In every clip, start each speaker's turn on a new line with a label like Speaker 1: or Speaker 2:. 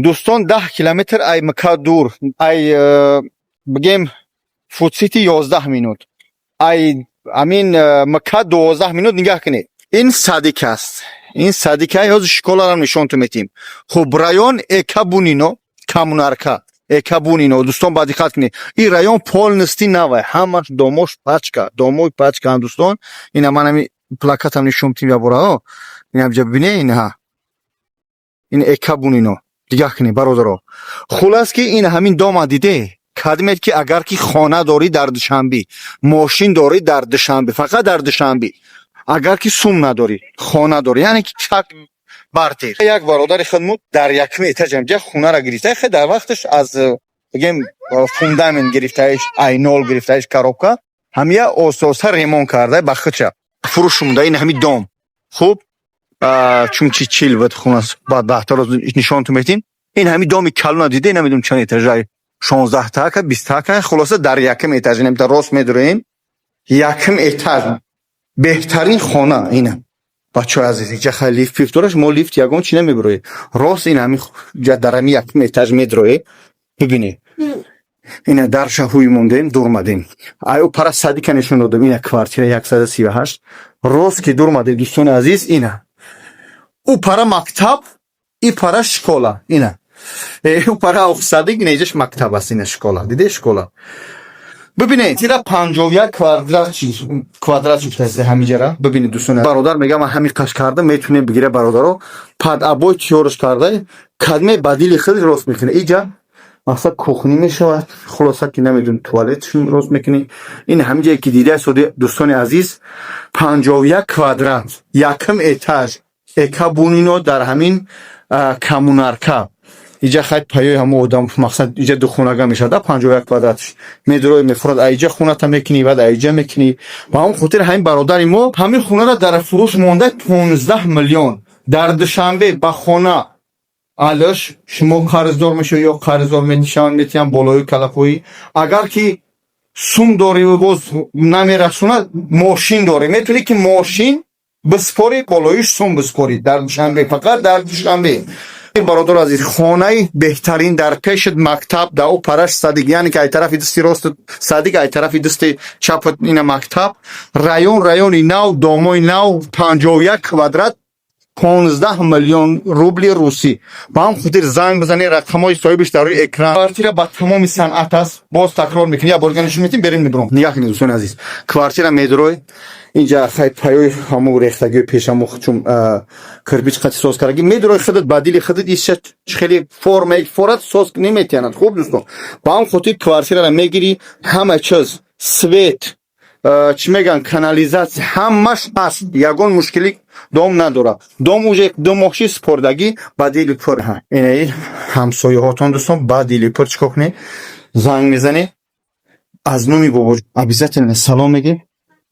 Speaker 1: Дӯстон, 10 километр ай МКАД дур, ай бигем Фудсити 11 минут, ай амин МКАД 12 минут. Нигаҳ кунед, ин садик аст, ин садика. Ҳозир школарам нишонтон метиҳем. Хуб, район Экабунино, Коммунарка, Экабунино. Дӯстон, ба диққат кунед, ин район полностью навай, ҳамаш домош пачка, домои пачкаанд. Дӯстон, ина ман ҳами плакатам нишон метиҳем ябора. Инамҷа бибине, инҳа, ин Экабунино. Дигаҳ кунед, бародаро. Хулас, ки ин ҳамин дома диде кадмед, ки агар ки хона дорӣ дар Душанбе, мошин дорӣ дар Душанбе, фақат дар Душанбе, агар ки сум надорӣ, хона дорӣ, яъне ки чак бартер. Як бародари худмуд дар якуми этажам ҷа хонара гирифта, хе дар вақташ аз бигем фундамент гирифтаиш, ай нол гирифтаиш, коробка, ҳамия оста оста ремонт карда, ба худша фурӯш монда. Ин ҳами дом хуб, чун чи чил буд хона, баъдтар нишонтон метин. Ин ҳами доми калона диде, намедонам чанд этажай, 16 така, 20 така. Хулоса, дар якум этаж инамита рост медуроем, якум этаж, беҳтарин хона ина. Бачаҳои азиз, иҷа хай лифт пифт дораш, мо лифт ягон чи намебироем, рост ин ҳами дар ҳами якум этаж медроем. Бибинед, ина дарша ҳуй мондем, дурмадем. Ай ӯ пара садика нишон додем. Ина квартира 138. Рост ки дурмадем, дӯстони азиз, ина ӯ пара мактаб, и пара школа, ина ӯ пара садик, ина иҷаш мактаб аст, ина школа, диде, школа. Бибинед, тира 51 квадрат шудааст ҳамиҷара. Бибинед, дӯстони бародар, мегам, ман ҳамин қаш карда метунем бигира. Бародаро, под обой тиёрш карда, кадме ба дили худ рост мекунад. Иҷа мақсад кухни мешавад. Хулоса, ки намедонам, туалет рост мекунӣ. Ин ҳамин ҷое ки дида истоди, дӯстони азиз, 51 квадрат, якум этаж, Экабунино, дар ҳамин Коммунарка. Иҷа хай паёи ҳамо одам, мақсад, иҷа духонага мешавад, 51 квадратш медрои, мефурад, аиҷа хоната мекунӣ, баъд аиҷа мекунӣ. Ба ҳамон хотир ҳамин бародари мо ҳамин хонара дар фурӯш монда, 15 миллион, дар Душанбе. Ба хона алш шумо қарздор мешавед ё қарздор мешаванд, метиҳанд болои калафоӣ. Агар ки сум дорӣ, боз намерасонад, мошин дорӣ, метавонӣ ки мошин биспорӣ, болоиш сум биспорӣ. Дар Душанбе, фақат дар Душанбе, бародар азиз, хонаи беҳтарин, дар пешат мактаб, дар ӯ параш садик, яъне ки ай тарафи дасти рост садик, ай тарафи дасти чапат ина мактаб. Район райони нав, домои нав, 51 квадрат, 15 миллион рубли русӣ. Ба ҳам хотир занг бизанед, рақамҳои соҳибиш дар рӯи экран. Квартира ба тамоми санъат аст. Боз такрор мекунем, як бор дига нишон метем, берем, мебуром. Нигаҳ кунед, дӯстони азиз, квартира медурой, инҷа хай паёи ҳамо рехтагиҳои пешамо, чун кирпич қати соз кардаги, медурой, худат ба дили худат иша хеле формаи форат соз неметиҳанад. Хуб, дӯстон, ба ҳам хотир квартирара мегирӣ, ҳама чиз, свет, чӣ мегӯянд, канализатсия, ҳамаш ҳаст, ягон мушкилӣ дом надорад. Дом уже 2 моҳ ши супордагӣ, ба дили пур. Инаи ҳамсояҳотон, дӯстон, ба дили пур чӣ кор кунед? Занг мезанед, аз номи бобо обязательно салом мегем.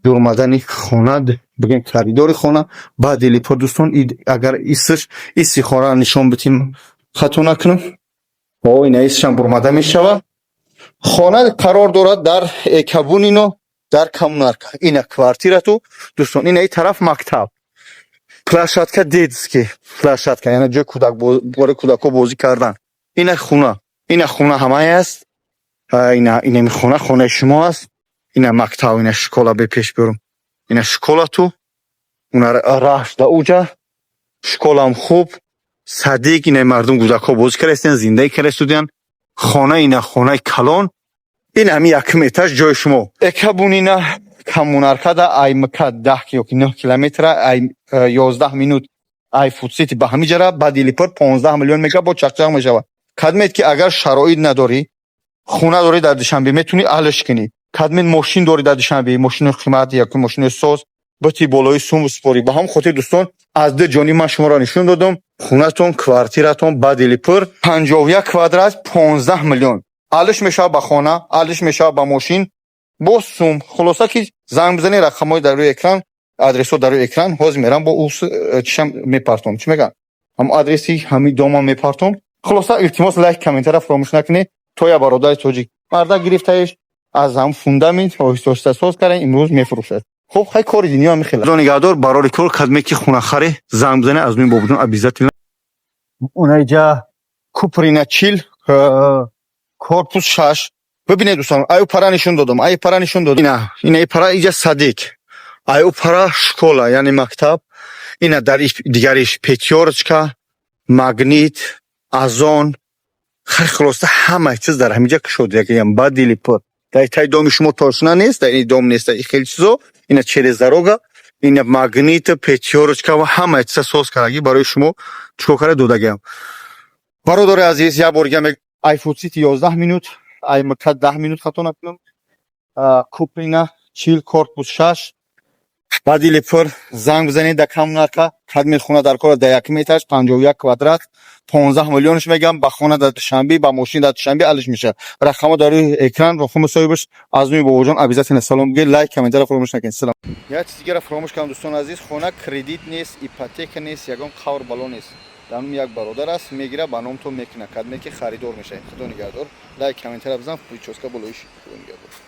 Speaker 1: Дурмадани хона, бигем, коридори хона ба дили пур. Дӯстон, агар исш иси хона нишон битим, хато накунам, о, ина исшам бурмада мешавад. Хона қарор дорад дар Экабунино, дар Коммунарка. Ина квартирату, дӯстон, ина и тараф мактаб, площадка, детский площадка, яъне ҷои кӯдак, бораи кӯдакҳо бозӣ кардан. Ина хона, ина хона ҳамае аст. Ина инами хона, хонаи шумо аст. Ина мактаб, ина школа, бепеш биёрам, ина школату, уна раҳш да уҷа школам хуб, садик. Ина мардум, кӯдакҳо бозӣ карда истодиянд, зиндагӣ карда истодиянд. Хона, ина хонаи калон, ин ҳами якум этаж, ҷои шумо Экабунина, Коммунаркада, ай МКАД 10 ёки 9 километра, ай 11 минут ай Фудсити. Ба ҳамин ҷара ба дили пур 15 миллион мега, бо чақчақ мешавад. Кадмед ки агар шароит надорӣ, хона дорӣ дар Душанбе, метавонӣ алш кунӣ. Кадмед мошин дорӣ дар Душанбе, мошини қимат яки мошини соз, бити болои сум спорӣ. Ба ҳамон хотир, дӯстон, аз ду ҷониб ман шуморо нишон додам. Хонатон, квартиратон ба дили пур, 51 квадрат, 15 миллион, алиш мешавад ба хона, алиш мешавад ба мошин бо сум. Хулоса, ки занг бизанед, рақамҳои дар рӯи экран, адресҳо дар рӯи экран. Ҳозир мерам, бо чишам мепартом, чӣ мегӯям, ҳам адреси ҳамин домам мепартом. Хулоса, илтимос, лайк, комментара фаромӯш накунед. То я бародари тоҷик марда гирифтаеш, аз ҳам фундамент оҳиста оҳиста соз кардан, имрӯз мефурӯшад. Хуб, хай, кори дунё ҳами хела. Худо нигаҳдор, барори кор. Кадме ки хонахаре, занг бизанед, аз нӯи бобоҷон обязательно. Унаиҷа. Куприна 40, корпус 6. Бибинед, дӯстон, аю пара нишон додам, ай пара нишон додам. Ина и пара иҷа садик, аю пара школа, яъне мактаб. Ина дар дигариш Пятёрочка, Магнит, Озон. Хай, хулоса, ҳама чиз дар ҳамиҷа кушод, якам ба дили пур. Дар таи доми шумо тошна нест, дар ин дом нест, хеле чизо. Ина через дорога, ина Магнит, Пятёрочка ва ҳама чиза соз кардаги барои шумо, чикор карда додагиам. Бародари азиз, як бор дига, ай Фудсити 11 минут, ай МКАД 10 минут, хато накунам. Куприна 40, корпус 6. Ба дили пур занг бизанед дар коммуналка. Кадми хона дар кора, дар якум этаж, 51 квадрат, 15 миллионш мегам. Ба хона дар Душанбе, ба мошин дар Душанбе алиш меша. Рақамҳо дар рӯи экран, рақами соҳибаш аз нуи бобоҷон. Обязательно салом бигӯед, лайк, комментария фаромӯш накунед. Салом. Як чиз дигара фаромӯш кардам, дӯстони азиз: хона кредит нест, ипотека нест, ягон қавр бало нест. Дар номи як бародар аст, мегира, ба номтон мекуна, кадме ки харидор мешавед. Худо нигаҳдор. Лайк, комментария бизан, причёска болоиш. Худо нигаҳдор.